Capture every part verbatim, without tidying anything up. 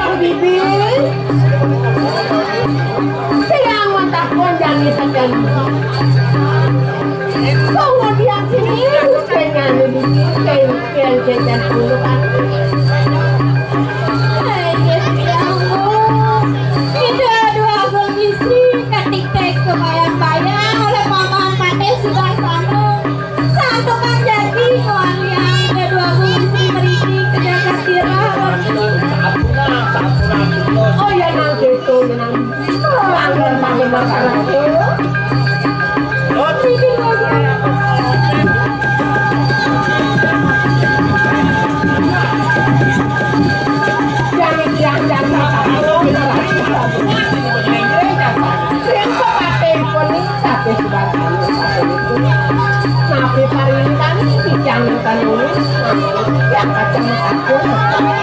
Bang Bibi, tiang mah takon jani sajan. Kemudian sini, kayaknya anu di, kayak, kayak jajan dulu kan. Hai, ya Allah. Kita dua gong istri, ketika kebayang-bayang oleh paman mate sudah sana. Satu kan jadi, walian kedua gong istri merinding, kejaga tirah. Oh ya, nang gitu, nang. Langgar pakai masalah itu. Jangan, jangan, jangan. Sing kok ate pun ning kabeh sudah. Napi parintan, pican, kan, ulis. Ya, kacang, kacang. Duh, mama.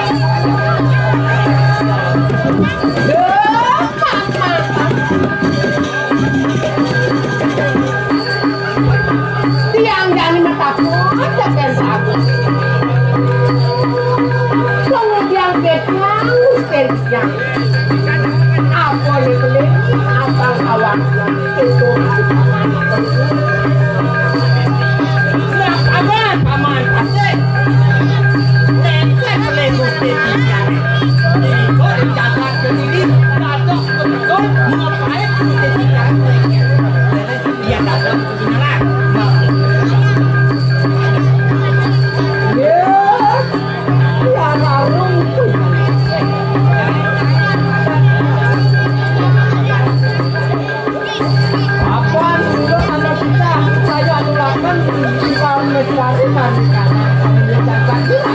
Tiang jani mah takut, aja kan takut. Kemudian ke tiang, ke tiang. Apa ni beli? Apa kawan? Itu paman. Nah, paman, paman, pasti. Template beli bukti tiang. Ini kok dicatat ke sini, cocok betul, ngapain bukti tiang? Iya, datang ke sini lah. Nah. Ya, ya, lalu. Apan, udah sama kita, saya anulakan di kaum Meswari, kan? Karena kami datang juga.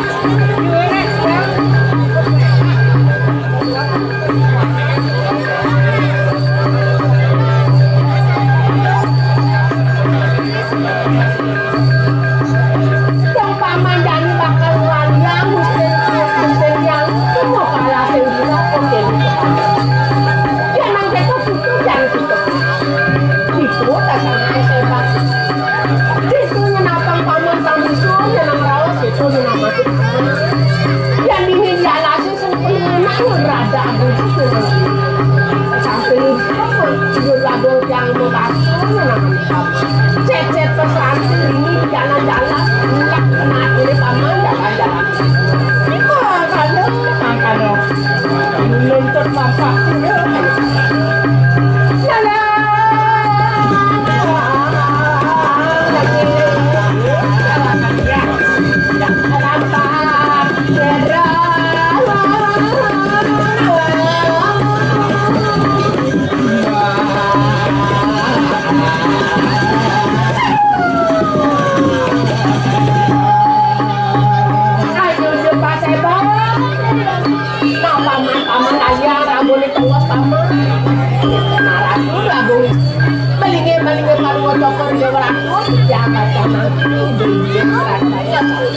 Dong paman jani bakal walian, mesti, mesti yang semua pala sendiri, oke. Ya, nang kita butuh, jangan kita. Itu dasarnya hebat. Itu nyenapang paman, kami itu nyenang raos, itu nyenang masuk. Yang ini dia lagi. Sampai tidur ladul yang mau kasih, cecet pesantren ini di jalan-jalan, nggak pernah kiri paman jalan-jalan. Ini mah kalau makan dong, nuntut bapak. Salam. Nah, paman, paman, aja, Rabu nih, tunggu, paman. Nah, Rabu, Rabu. Belinge, belinge, paruwa cokor, dewa ratus, jagat, paman. Belinge, paruwa cokor.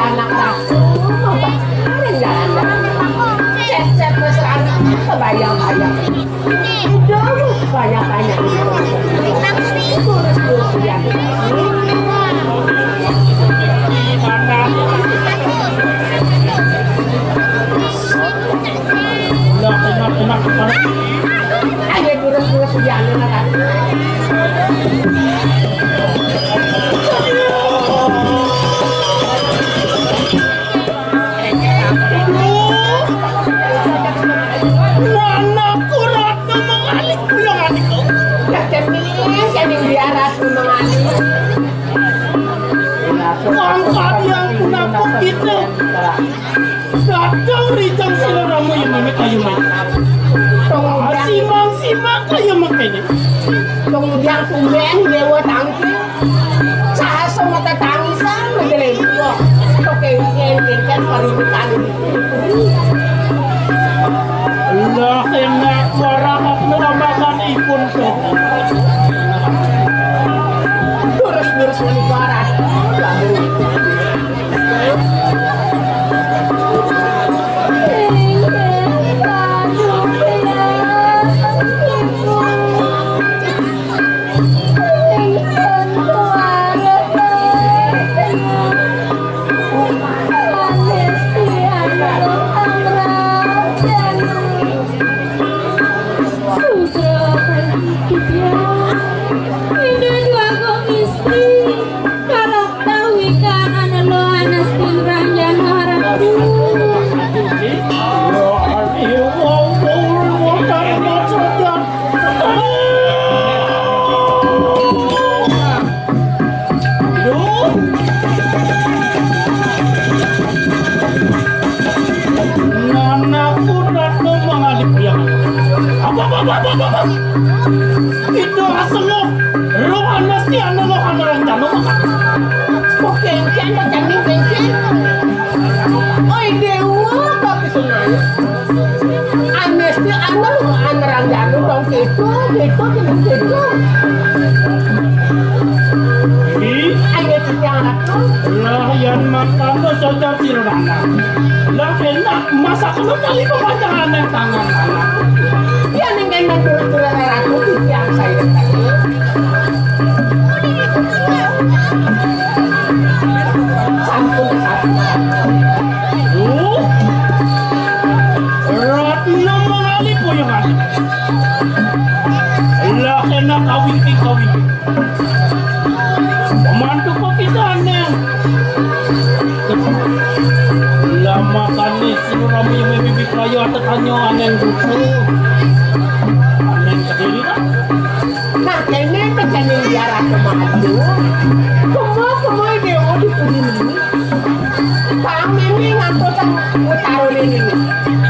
Anak aku mau pacaran, jalan-jalan. Cecep mesra, kebayang-bayang. Udah, banyak-banyak. Kurus-kurus dia. Lah, enak, enak, enak. Ayo, kurus-kurus dia, enak. Aduh. Mana kuratna mengalih pulang adikku. Dah cening, cening biarat mengalih. Wangkat yang punapuk itu. Datang rijang sila ramu yang mami kayu mai. Simang-simang kayu mengkene. Kemudian tumben dewa tangkil. Saha semua tetangisan, majelis. Wah, oke, ini kan baru tadi. Lah, enak warahak neramakan ipun tuh. Lurus-lurus ini barat. Nanaku ratu mengalih puyang. Apa, apa, apa, apa, apa? Itu asal lo. Lo anesti anu lo anu rencana lo. Kok kenceng, kok kenceng, kenceng? Oi, dewa, tapi senang. Anesti anu lo anu rencana dong, gitu, gitu, gitu, gitu. Ih, ayo, tiang ratu. Lah, yan makan lo sojar sirwana. Lah, enak, masak lo kali pemanjangan yang tangan. Ya, ning kene dulur-dulur ratu tiang saya. Sampun, sampun. Duh. Ratna mengalih puyangan. Lah, enak kawin ki kawin. Pembantu kok kita aneh. Lah makane sing ora miyumi bibit kaya atetanyo aneh buku. Aneh kediri ta? Nah, kene kejane biar aku maju. Kemo, kemo dewa di puri ini. Pamene ngantos utara ini.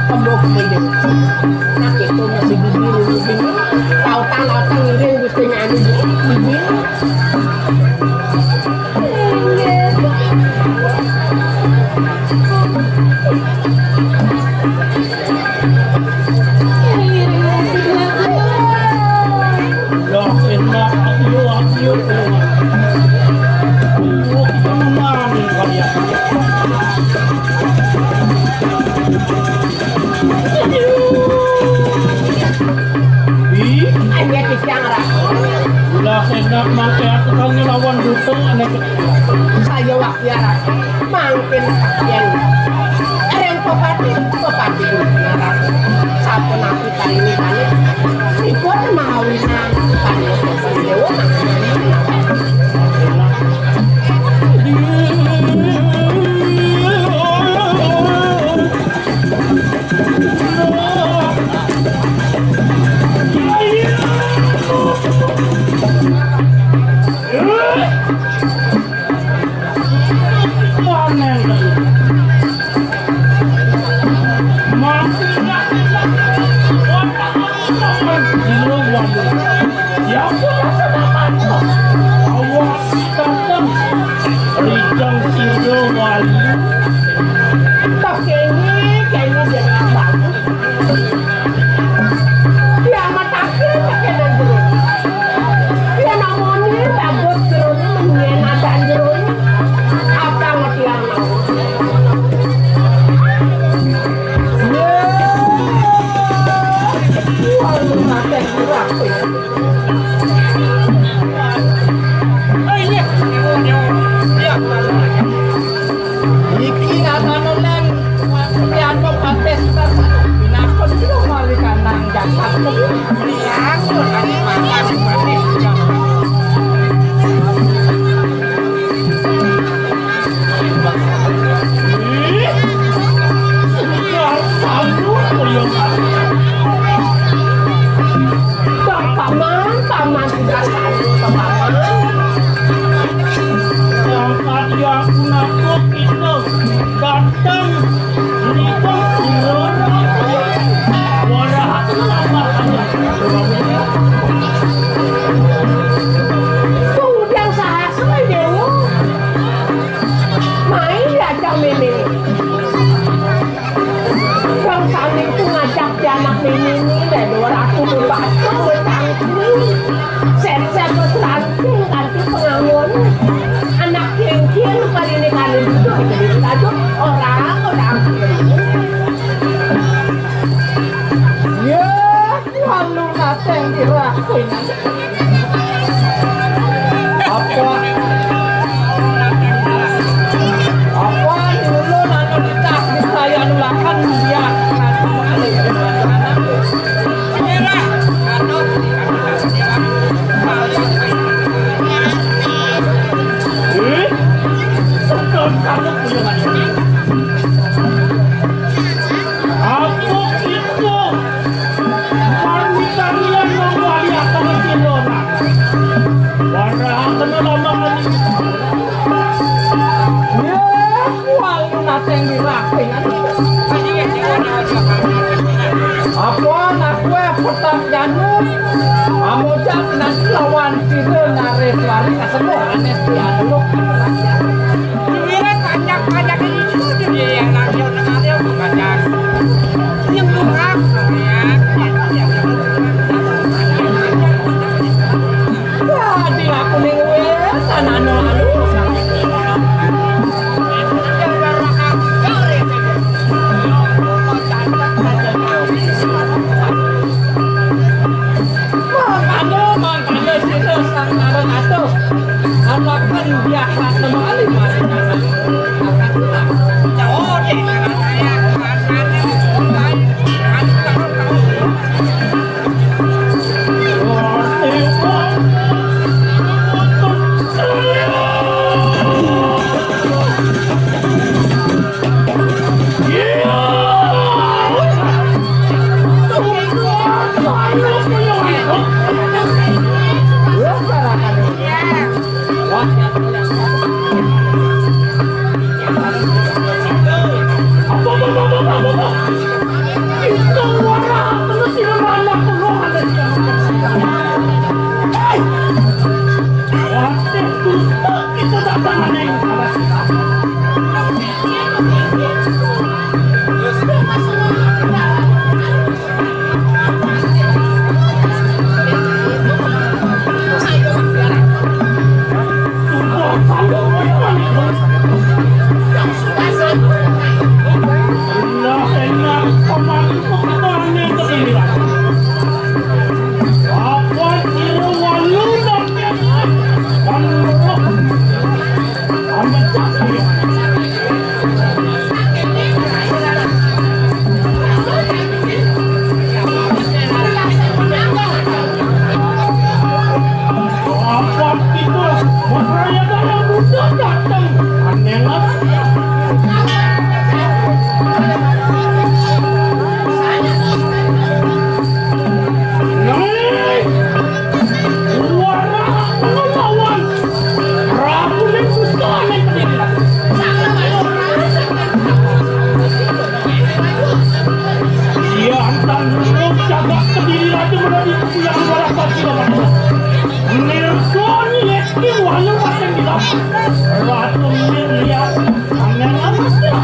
Kemo, kemo dewa. Nah, itu masih bibir ini. Lautan-lautan ngiring Gusti nganu bibir. Lah, enak, ayo, ayo. Ayo, kita menang, kalian. Ih, hanya pisang, Ra. Lah, enak, mangke aku kan ngelawan dutung, aneh. Saya wak ya, Ra. Mangkin yen ring pepati, pepati kuwi ngarang. Sapunapi parinipane, ipun mahawinan pangutusan dewa mangkin. Rijang sira wali. Toh kene, kene dia bagus. Dia matake tekenan jero. Dia namone bagus jerone, menyen ada jerone. Apa ngerti ana? Sing diraping. Apa nak kue petak janur? Amujak nak lawan sira nare suari kasembuh ane ti anu. Duwire panjak-panjak itu dia yang nak dia nak dia bukan yang lurah ya. Wah, di aku ning wis anane anu. Mangkana, mangkana sira sang ngarep atuh. Anakan biasa semali maring anak. Iya, antan lu jaga kediri raja menjadi yang berapa kilo. Nirgoni leki wahyu pasang di dalam. Ratu Milia, aneh amat ya.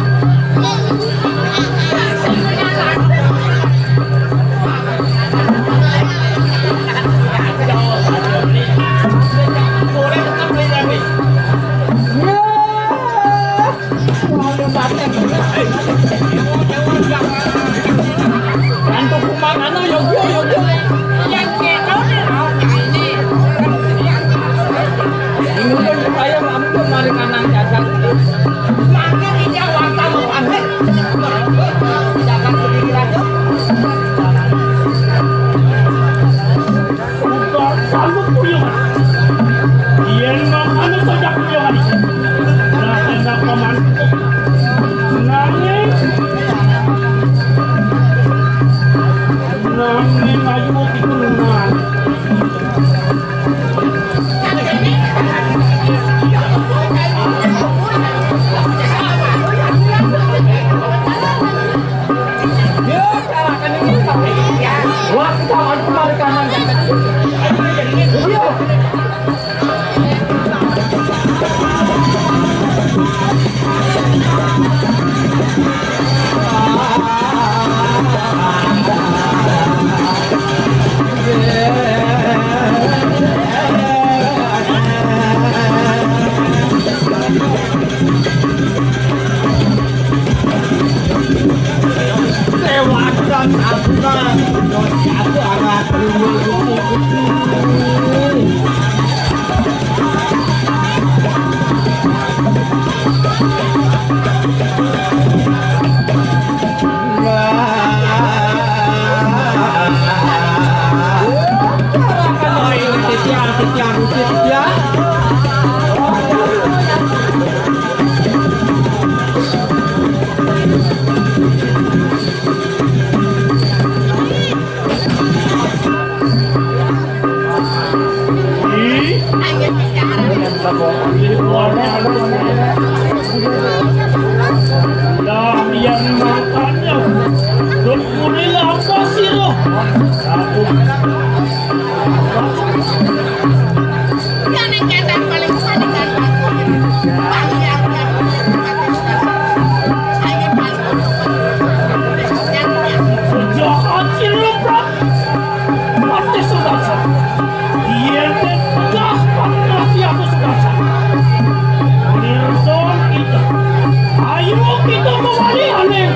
Uga salut kuyokan. Yen mangkane sajak kuyokan. Nah, enak paman. Nanging, nanging ayu iku nang. Kita mau balik, aneh.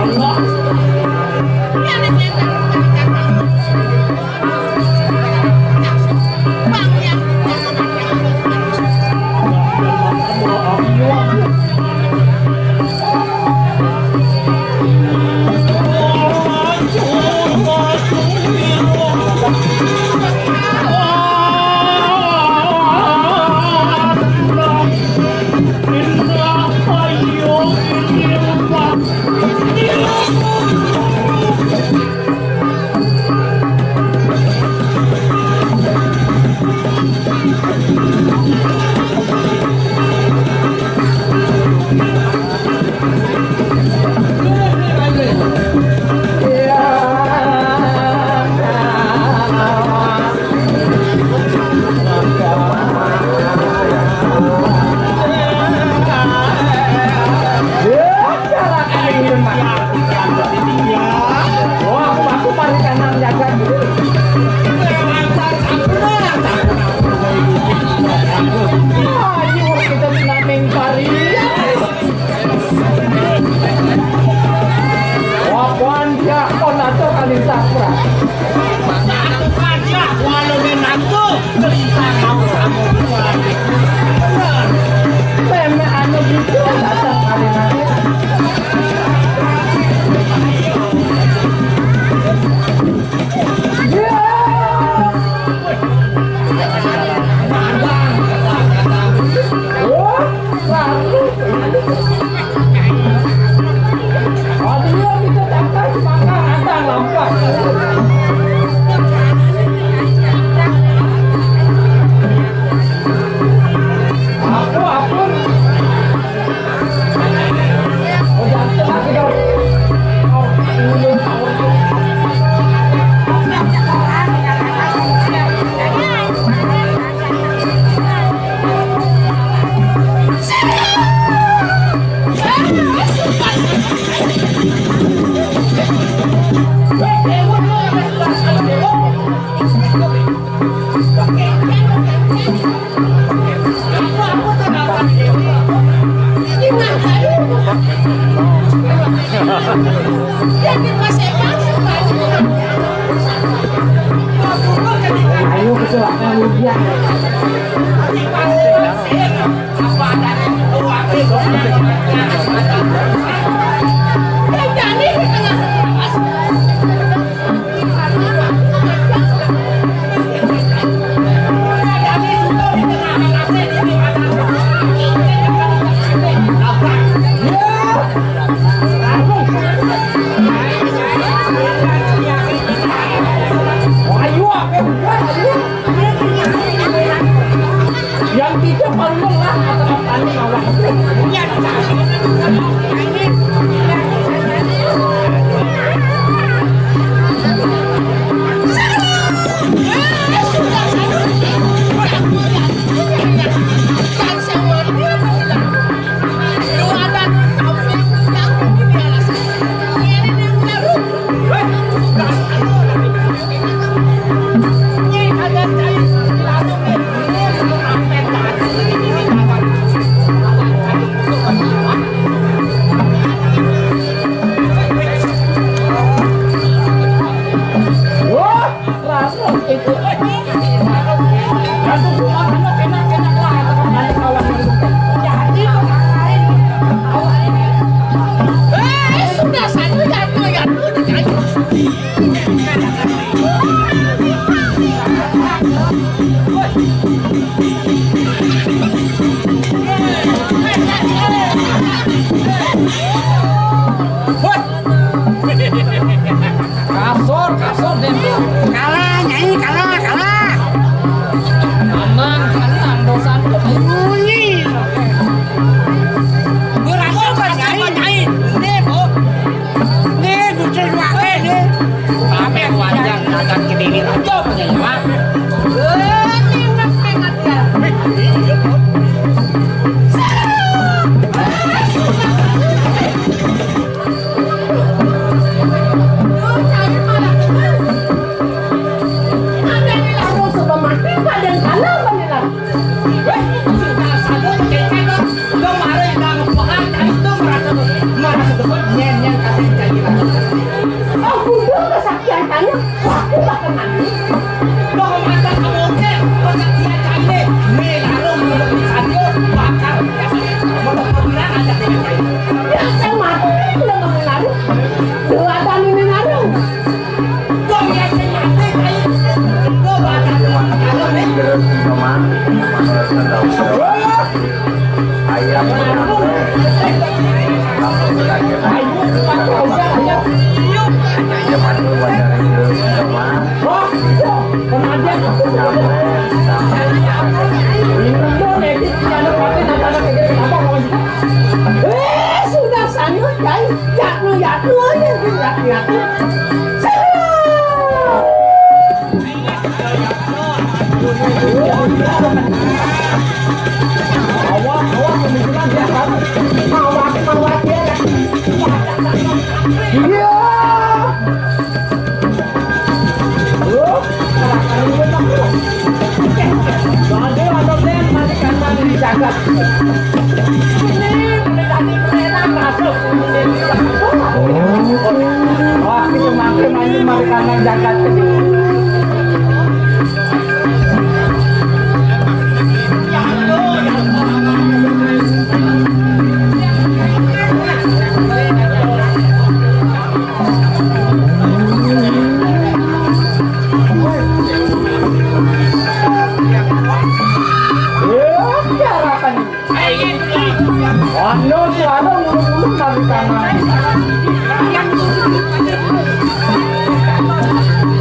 Allah. Wawan dia kon atau kali sapra. Aja walau menantu cerita kamu kamu. Benar. Memang anu gitu datang kali nanti. Ayo kecelakaan dia. Yang tidak perlu lah kata-katanya malah.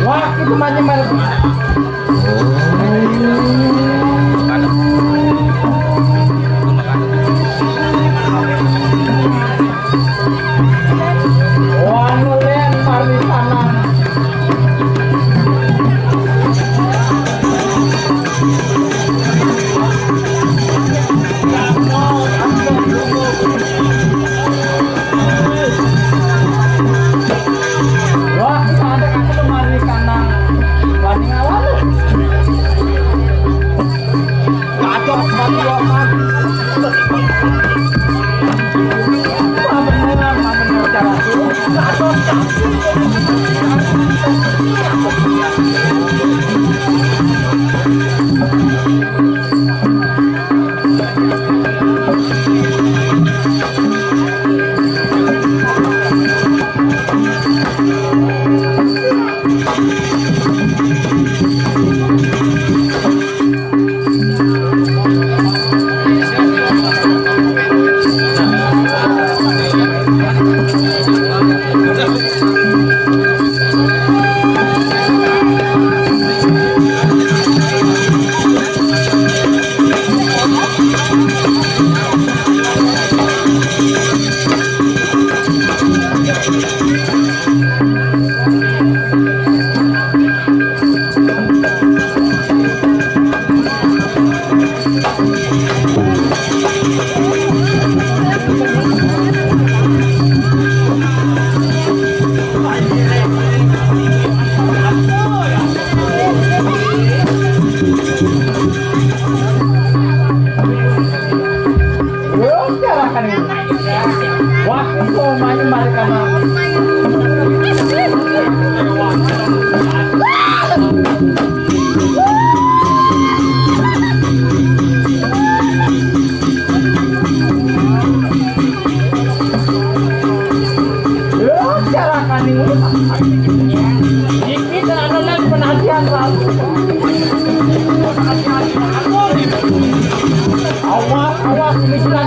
Wah, itu mah nyemer. Wah, nu lempar di tanah. Wah, kita ada kata kemari karena wani ngawal. Kacau, kacau, kacau. Apa beneran, apa bener cara itu? Kacau, kacau. Wah, itu omanya mereka mah. Loh, carakan ini. Iki dan ada lagi penantian, Pak. Awas, awas, ini sudah.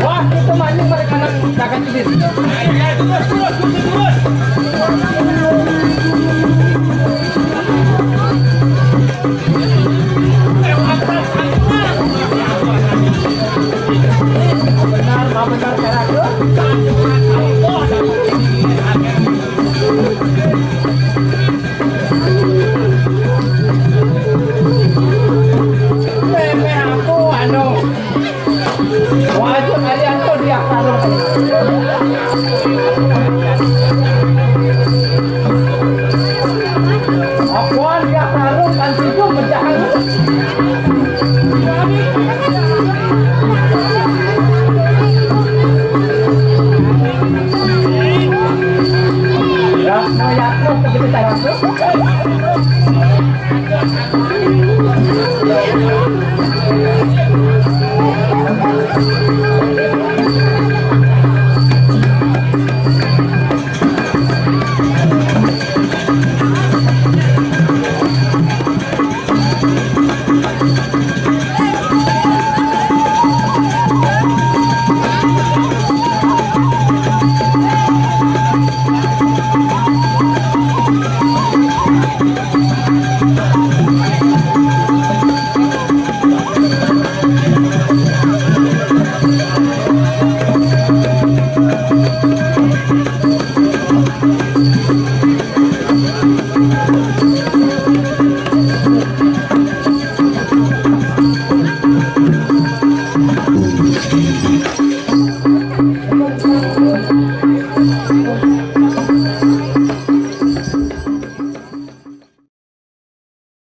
Wah, itu maning mereka nak jaga diri.